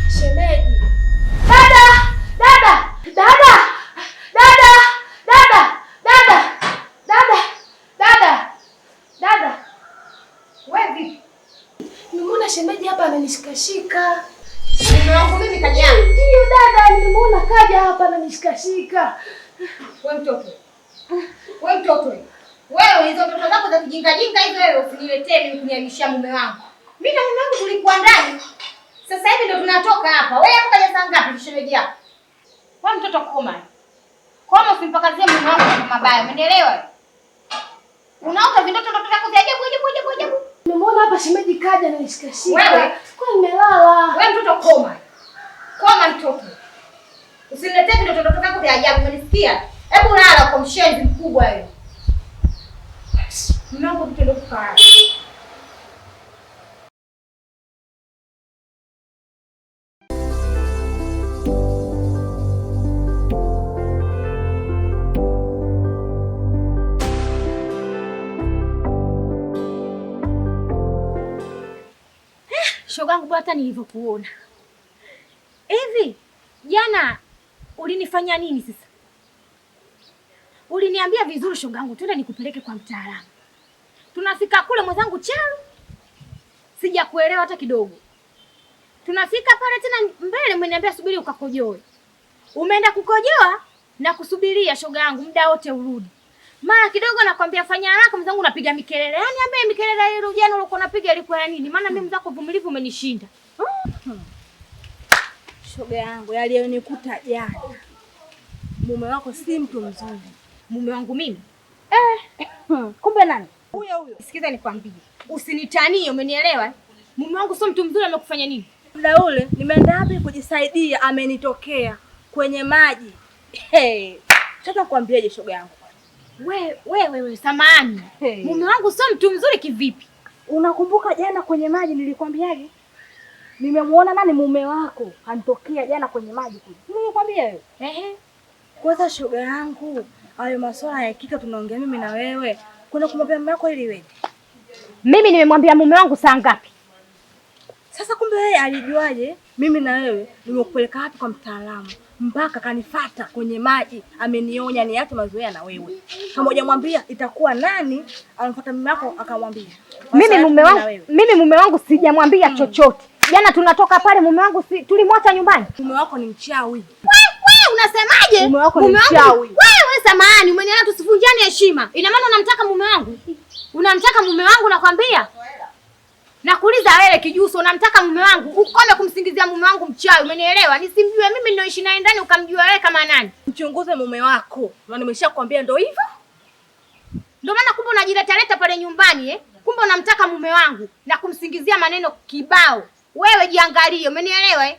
Shemeji. Dada! Dada! Dada! Dada! Dada! Dada! Dada! Dada! Dada! Wewe vipi? Nimemuona shemeji hapa ananishikashika. Mume wangu mimi kaja. Ndiyo dada, nimemuona kaja hapa ananishikashika. Wewe mtoto. Wewe mtoto. Wewe hizo ndoto zako za kijinga jinga hizo wewe usiniletee mimi kunihamishia mume wangu. Mimi na mume wangu tulikuwa ndani. Sasa hivi ndo tunatoka hapa. Wewe hapo kaja saa ngapi shemeji yako? Wewe mtoto koma. Koma usimpakazie mume wangu kwa mabaya. Umenielewa? Unaota vindoto ndoto zako vya ajabu ajabu ajabu ajabu. Nimemuona hapa shemeji kaja ananishikashika. Wewe. Kwa nimelala. Wewe mtoto koma. Koma mtoto. Usiniletee vindoto ndoto zako vya ajabu, umenisikia? Hebu lala kwa mshenzi mkubwa wewe. Mume wangu mtoto kukaa. Shogangu bwana, hata nilivyokuona hivi jana ulinifanya nini sasa? Uliniambia vizuri shogangu, twende nikupeleke kwa mtaalamu. Tunafika kule mwenzangu Charu, sijakuelewa hata kidogo. Tunafika pale tena mbele, umeniambia subiri ukakojoe. Umeenda kukojoa na kusubiria shoga yangu muda wote urudi. Mara kidogo nakwambia fanya haraka mwenzangu, unapiga mikelele. Yaani ambaye mikelele ile jana ulikuwa unapiga ilikuwa ya nini? Maana mimi mwenzako uvumilivu umenishinda. Shoga yangu, yaliyonikuta jana, mume wako si mtu mzuri. Mume wangu mimi? Kumbe nani huyo huyo? Sikiza nikwambie, usinitanie, umenielewa? Mume wangu sio mtu mzuri, amekufanya nini? Muda ule nimeenda wapi kujisaidia, amenitokea kwenye maji. Hey, sasa nikwambieje shoga yangu? We we wewe, samahani. Hey. Mume wangu sio mtu mzuri kivipi? Unakumbuka jana kwenye maji nilikwambiaje? Nimemuona nani mume wako anitokea jana kwenye maji kule. Nilikwambia wewe. Ehe. Kwanza shoga yangu, hayo masuala ya kika tunaongea mimi na wewe. Kuna kumwambia mume wako ili iweje? Mimi nimemwambia mume wangu saa ngapi? Sasa kumbe yeye alijuaje mimi na wewe nimekupeleka wapi kwa mtaalamu? Mpaka kanifata kwenye maji, amenionya niache mazoea na wewe. Kama hujamwambia itakuwa nani amfuata mume wako akamwambia. Mimi mume na wangu, wewe. mimi mume wangu sijamwambia chochote. Jana tunatoka pale mume wangu si, tulimwacha nyumbani. Mume wako ni mchawi. We unasemaje? Mume wako ni mchawi. Wewe samahani, umenielewa? Tusivunjane heshima. Ina maana unamtaka mume wangu? Unamtaka mume wangu nakwambia? Nakuuliza wewe kijuso, unamtaka mume wangu? Ukome kumsingizia mume wangu mchawi, umenielewa? Nisimjue mimi ninaoishi naye ndani ukamjua wewe kama nani? Mchunguze mume wako. Na nimeshakwambia ndio hivyo. Ndio maana kumbe unajiletaleta pale nyumbani eh? Kumbe unamtaka mume wangu na kumsingizia maneno kibao. Wewe jiangalie, umenielewa eh?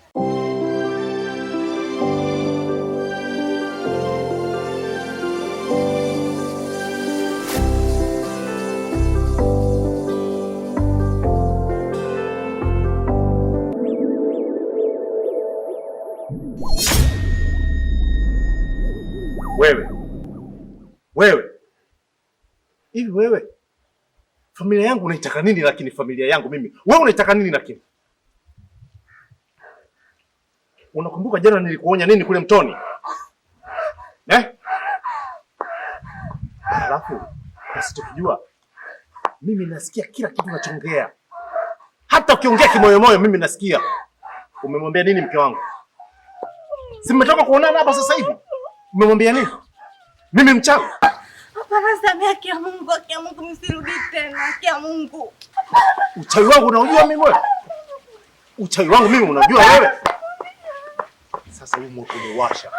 Wewe wewe, hivi wewe, familia yangu unaitaka nini? Lakini familia yangu mimi, wewe unaitaka nini? Lakini unakumbuka jana nilikuonya nini kule mtoni eh? Alafu usichokijua mimi nasikia kila kitu unachongea, hata ukiongea kimoyomoyo mimi nasikia. Umemwambia nini mke wangu? Si mmetoka kuonana hapa sasa hivi? Umemwambia nini? Mimi mchawi? Hapana, samehe, haki ya Mungu, haki ya Mungu, msirudi tena, haki ya Mungu. Uchawi wangu unaujua mimi wewe? Uchawi wangu mimi unajua wewe? Sasa huu moto umewasha.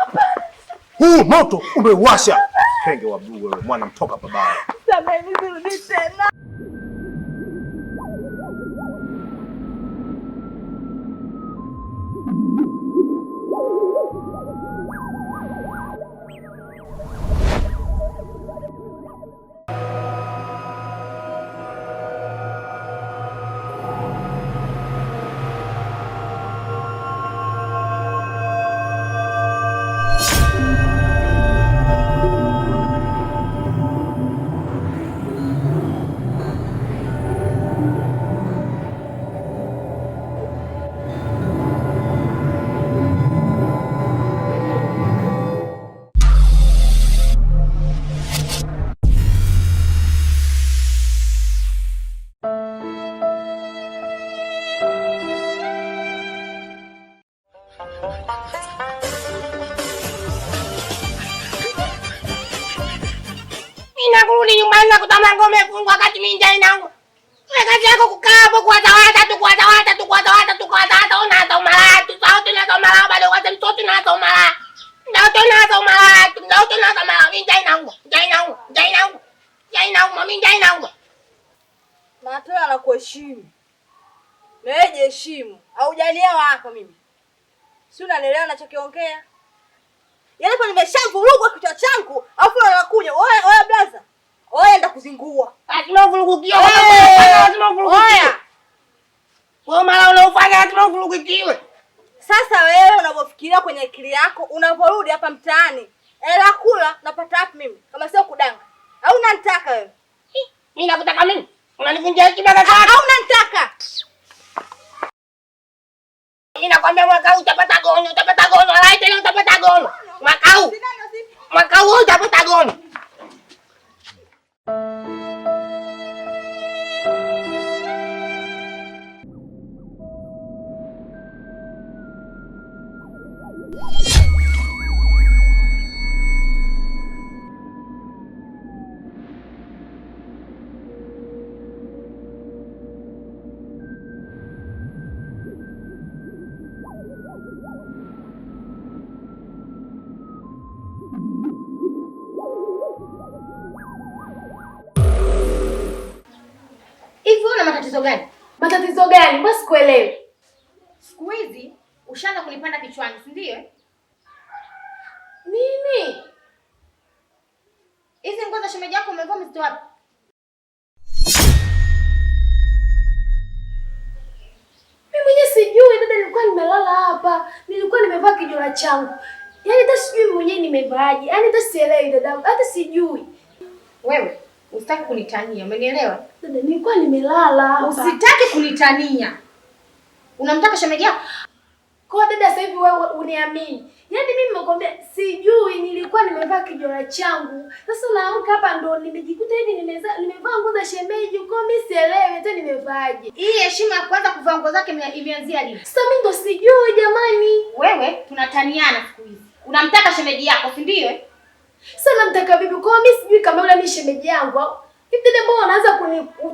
Huu moto umewasha. Kenge wa bluu wewe, mwana mtoka babaya. Samehe, msirudi tena. Nakurudi nyumbani na kuta mlango umefungwa wakati mimi njaa inauma. Wewe kazi yako kukaa hapo kuwatawata tu kuwatawata tu kuwatawata tu kuwatawata unaanza umalaya tu sauti unaanza umalaya bado kwanza mtoto unaanza umalaya. Ndio unaanza umalaya tu ndio unaanza umalaya mimi njaa inauma. Njaa inauma. Njaa inauma. Njaa inauma mimi njaa inauma. Mateo anakuheshimu. Na wewe jiheshimu. Haujanielewa hapa mimi. Si unanielewa ninachokiongea? Yaani hapa nimeshavurugwa kichwa changu, alafu unakuja, oya oya blaza. Oya enda kuzingua. Lazima uvurugukiwe. Lazima uvurugukiwe. Wewe mara unaofanya lazima uvurugukiwe. Sasa wewe unavyofikiria kwenye akili yako, unavorudi hapa mtaani, hela kula napata wapi mimi kama sio kudanga? Au unanitaka wewe? Mimi nakutaka mimi? Unanivunjia heshima kaka. Au unanitaka? Mimi nakwambia mwaka huu utapata gono, utapata gono, alai tena utapata gono. Mwaka huu. Mwaka huu utapata gono. Hivi una matatizo gani? Matatizo gani? Mbona sikuelewi? Siku hizi ushaanza kunipanda kichwani, si ndio? Nini? Hizi nguo za shemeji yako umevaa umezitoa wapi? Mimi mwenyewe sijui dada, nilikuwa nimelala hapa, nilikuwa nimevaa kijola changu. Yaani hata sijui mwenyewe nimevaaje. Yaani hata sielewi dada, hata sijui. Wewe usitaki kunitania, umenielewa? Dada, nilikuwa nimelala hapa. Usitaki kunitania. Unamtaka shemeji yako? Kwa dada sasa hivi wewe uniamini. Yaani mimi nimekwambia sijui, nilikuwa nimevaa kijola changu. Sasa naamka hapa ndo nimejikuta hivi nimevaa nguo za shemeji, kwa mimi sielewi hata nimevaaje. Hii heshima ya kwanza kuvaa nguo zake imeanzia lini? Sasa mimi ndo sijui jamani. Wewe tunataniana siku hizi. Unamtaka shemeji yako, si ndio? Sasa namtaka vipi? Kwa mimi sijui kama yule ni shemeji yangu au. Hivi dada mbona unaanza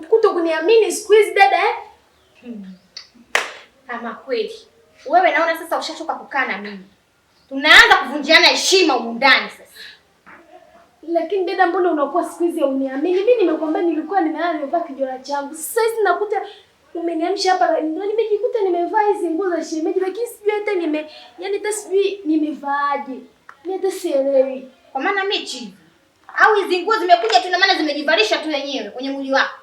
kuto kuniamini siku hizi dada eh? Kama kweli. Wewe naona sasa ushachoka kukaa na mimi. Tunaanza kuvunjiana heshima humu ndani sasa. Lakini dada mbona unakuwa siku hizi huniamini? Mimi nimekwambia nilikuwa nimelala nimevaa kijola changu. Sasa hizi nakuta umeniamsha hapa ndio nimejikuta nimevaa hizi nguo za shemeji, lakini sijui hata yaani hata sijui nimevaaje. Mimi hata sielewi. Kwa maana mimi chizi. Au hizi nguo zimekuja tu na maana zimejivalisha tu wenyewe kwenye mwili wako.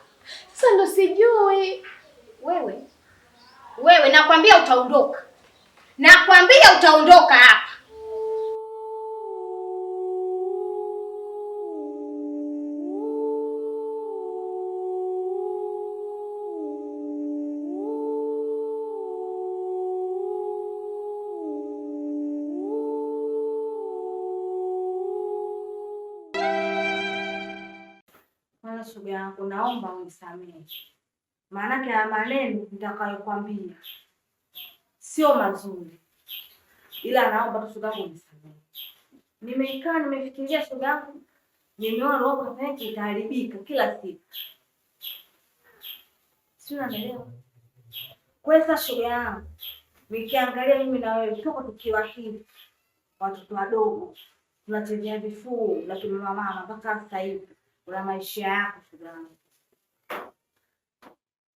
Sasa ndo sijui. Wewe nakwambia utaondoka. Nakwambia utaondoka hapa. Kwanza shoga yangu, naomba unisamehe. Maanake haya maneno nitakayokuambia sio mazuri, ila naomba tu shoga yangu unisamehe. Nimekaa nimefikiria shoga yangu, nimeona roho yake itaharibika kila siku, si unanielewa? Kwa hiyo sasa shoga yangu, nikiangalia mimi na wewe tuko tukiwa hivi watoto wadogo tunachezea vifuu na tumama mama mpaka sasa hivi, una maisha yako shoga yangu.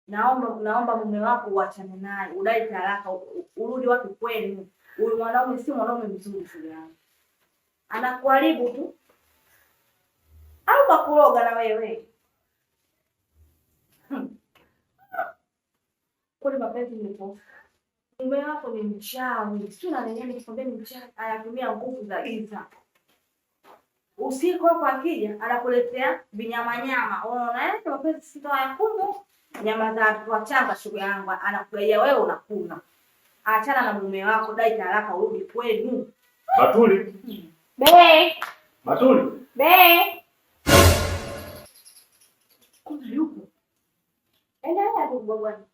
Naomba mume wako uachane naye, udai talaka, urudi wapi kwenu. Huyu mwanaume si mwanaume mzuri shoga yangu, anakuharibu tu, au kwa kuroga na wewe. Kweli mapenzi ni mume wako ni mchawi, sio? Na nini nikikwambia ni mchawi, anatumia nguvu za giza. Usiku hapo akija anakuletea vinyamanyama. Unaona eh, mapenzi si ya kumbe nyama za watu wachanga, shoga yangu, anakuletea wewe unakuna. Achana na mume wako, dai talaka, urudi kwenu. Batuli. Be. Batuli. Be. Kuna yupo. Endelea tu bwana.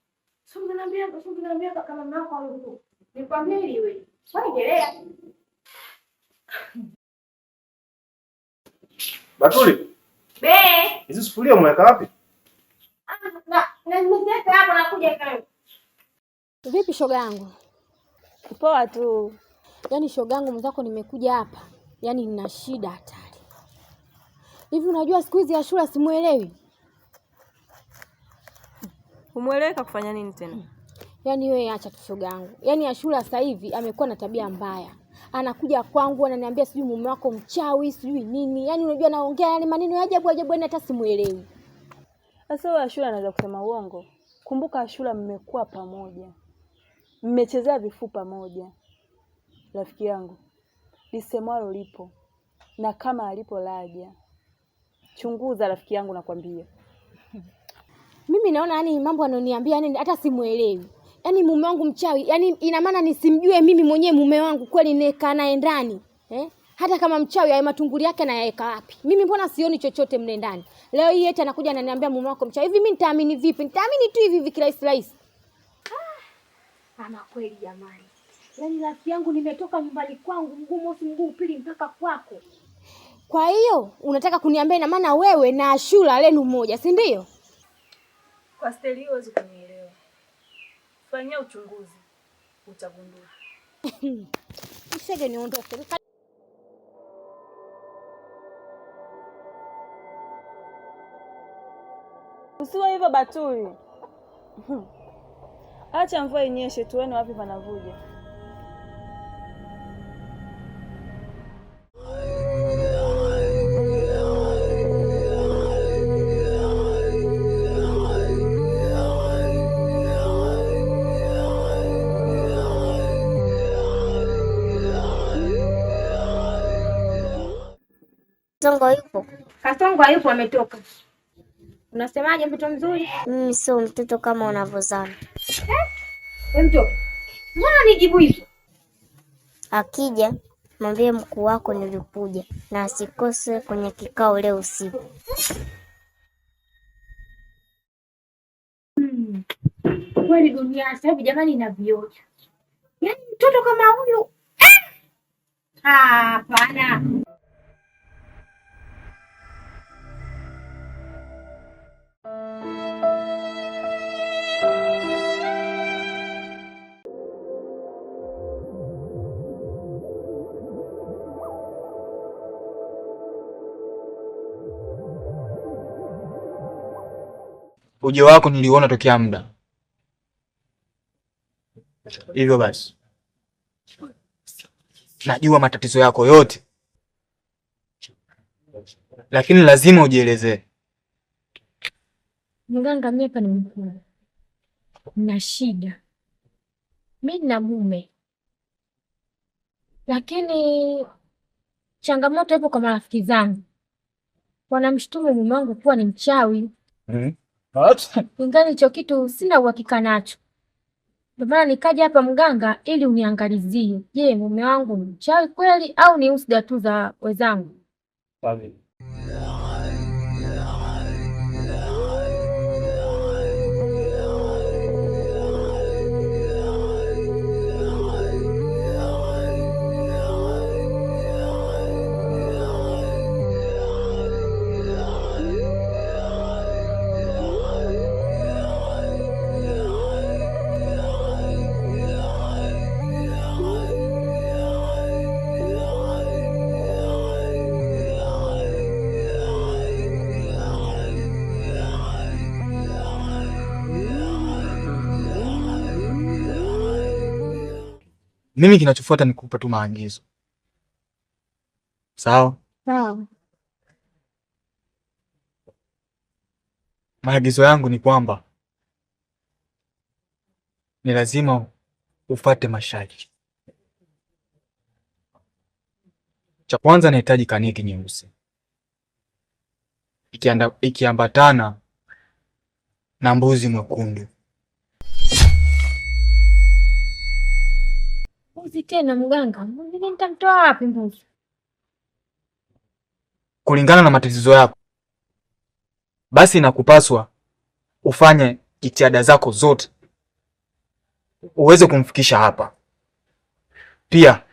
Sio mngeniambia kama mume wako hayupo. Nikwambie ili wewe. Wewe endelea. Batuli. Be. Hizi sufuria umeweka wapi? Na nimeweka hapo nakuja karibu. Vipi shoga yangu? Poa tu. Yaani shoga yangu mwenzako nimekuja hapa. Yaani nina shida hatari. Hivi unajua siku hizi Ashura simuelewi. Umueleweka kufanya nini tena? Yaani wewe acha tu shoga yangu. Yaani Ashura sasa hivi amekuwa na tabia mbaya. Anakuja kwangu ananiambia sijui mume wako mchawi, sijui nini. Yaani unajua naongea yale maneno ya ajabu ajabu, yaani hata simuelewi. Sasa wewe Ashura anaweza kusema uongo? Kumbuka Ashura mmekuwa pamoja. Mmechezea vifuu pamoja. Rafiki yangu, lisemwalo lipo na kama alipo laja. Chunguza rafiki yangu, nakwambia. Mimi naona yani mambo anoniambia yani hata simuelewi. Yaani mume wangu mchawi, yaani ina maana nisimjue mimi mwenyewe mume wangu kweli nimekaa naye ndani. Eh? Hata kama mchawi haya matunguli yake anayaweka wapi? Mimi mbona sioni chochote mle ndani? Leo hii eti anakuja ananiambia mume wako mchawi. Hivi mimi nitaamini vipi? Nitaamini tu hivi hivi kirahisi rahisi. Ama kweli jamani. Yaani rafiki yangu nimetoka nyumbani kwangu mguu mosi mguu pili mpaka kwako. Kwa hiyo unataka kuniambia ina maana wewe na Ashura lenu moja, si ndio? Kwa staili hiyo huwezi kunielewa. Fanyia uchunguzi utagundua. Isege niondoke. Usiwe hivyo Batuli. Acha mvua inyeshe tuone wapi panavuja. Kasongo yupo? Kasongo hayupo, ametoka. Unasemaje mtoto mzuri? Mimi sio mtoto kama unavyozani. Wewe mtoto, mbona nijibu hivyo? Akija mwambie mkuu wako nilikuja na asikose kwenye kikao leo usiku. Kweli dunia sasa hivi jamani ina vioja. Yaani mtoto kama huyu hapana. Ujio wako niliuona tokea muda. Hivyo basi, najua matatizo yako yote, lakini lazima ujielezee. Mganga, mimi hapa nimekuja na shida. Mimi nina mume, lakini changamoto ipo kwa marafiki zangu, wanamshutumu mume wangu kuwa ni mchawi. Ingawa hicho kitu sina uhakika nacho. Ndio maana nikaja hapa mganga, ili uniangalizie, je, mume wangu ni mchawi kweli au ni usda tu za wenzangu? Mimi kinachofuata ni kukupa tu maagizo, sawa? Sawa. Maagizo yangu ni kwamba ni lazima ufate masharti. Cha kwanza, nahitaji kaniki nyeusi ikiambatana na mbuzi mwekundu. Mbuzi tena mganga, mimi nitamtoa wapi mbuzi? Kulingana na matatizo yako, basi inakupaswa ufanye jitihada zako zote uweze kumfikisha hapa. Pia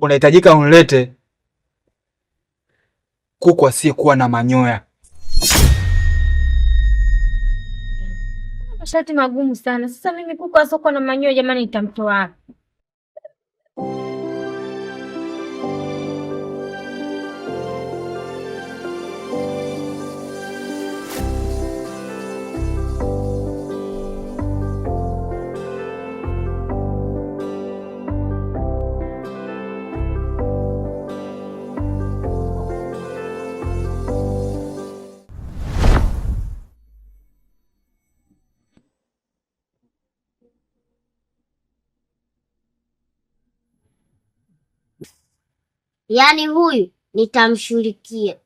unahitajika unilete Kuku asiyekuwa na manyoya. Masharti magumu sana. Sasa mimi kuku asiyekuwa na manyoya jamani nitamtoa wapi? Yaani huyu nitamshughulikia.